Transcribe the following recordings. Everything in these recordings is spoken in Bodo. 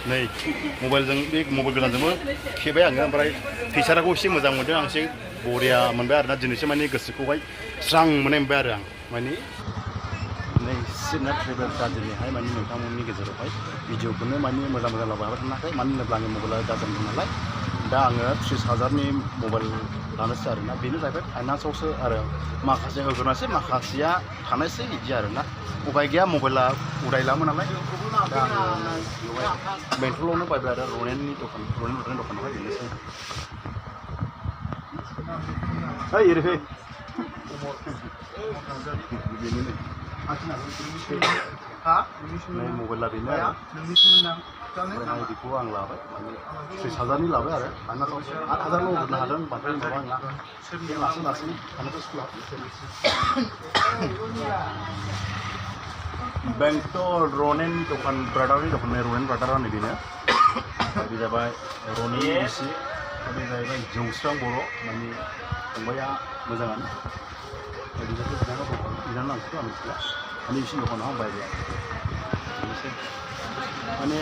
नै मबाइलजों बे मबाइल गोदानजोंबो खेबाय आङो ओमफ्राय फिचाराखौ एसे मोजां मोनदों आं एसे बरिया मोनबाय आरोना दिनैसो माने गोसोखौहाय स्रां मोननाय मोनबाय आरो आं माने नै सिना ट्रेभेलफ्रा दिनैहाय माने नोंथांमोननि गेजेरावहाय भिडिअखौनो माने मोजां लाबोनो हायाखै मानो होनोब्ला आंनि मबाइला गाज्रि दं नालाय दा आङो 30,000नि मबाइल लानोसै आरोना बेनो जाहैबाय फाइनान्सआवसो आरो माखासे होग्रोनोसै माखासेया थानायसै बिदि आरोना उपाय गैया मबाइला उदायलामोन नालाय दा आङो बेवहाय बेंटलावनो बायबाय आरो रनेननि दखानावहाय बेनोसै ओइ ओरैहाय बेनो नै मबाइला बेनो आरो ओमफ्राय बेखौ आं लाबाय माने 30,000नि लाबाय आरो फाइनान्सआवसो 8,000ल' हरनो हादों बांद्राय माबा आंना लासै लासै फाइनान्सआव स्कुलाव बेंटल रनेन दखान ब्रादारनि दखान रनेन ब्रादारा नै बेनो बे जाबाय रनेन बिसि बे जाहैबाय जौस्रां बर' माने फंबाया मोजाङानो बिनानाव आंखौथ' आं मिथिला माने बिसिनि दखानाव आं बायबाय बेनोसै माने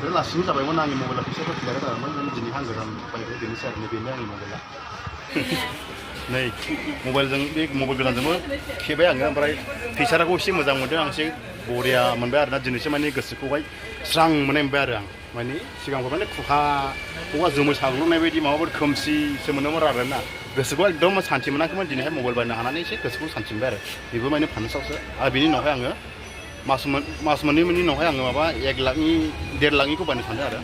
बे लासैनो जाबायमोन आंनि मबाइला फैसाफोर फैलायबाय थादोंमोन माने दिनै आं गोदान बायबाय बेनोसै आरो बेनो आंनि मबाइला नै मबाइलजों बे मबाइल गोदानजोंबो खेबाय आङो ओमफ्राय फिचाराखौ एसे मोजां मोनदों आं एसे बरिया मोनबाय आरोना दिनैसो माने गोसोखौहाय स्रां मोननाय मोनबाय आरो आं माने सिगांफोर माने खुहा जोमै साग्लोबनाय बायदि माबाफोर खोमसिसो मोनोमोन आरोना गोसोखौ एकदम सान्थि मोनाखैमोन दिनैहाय मबाइल बायनो हानानै एसे गोसोखौ सान्थि मोनबाय आरो बेबो माने फाइनान्सआवसो आरो बेनि उनावहाय आङो मास मोननै उनावहाय आङो माबा 1 लाखनि 1.5 लाखनिखौ बायनो सानदों आरो